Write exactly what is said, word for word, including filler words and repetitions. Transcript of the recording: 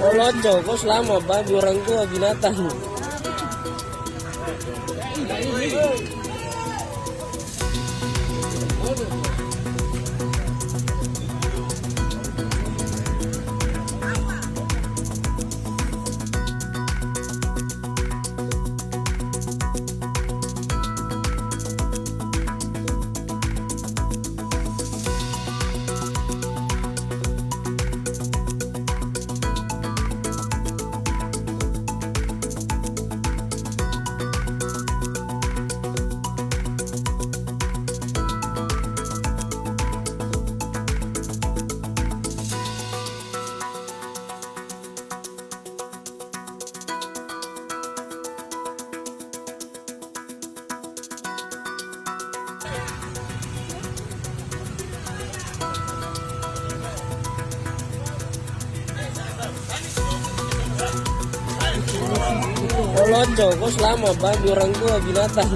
Oh, lonco, kok seulamat, Bang, di orang tua binatang. Oh, lonco, kok seulamat, Bang, di orang tua binatang.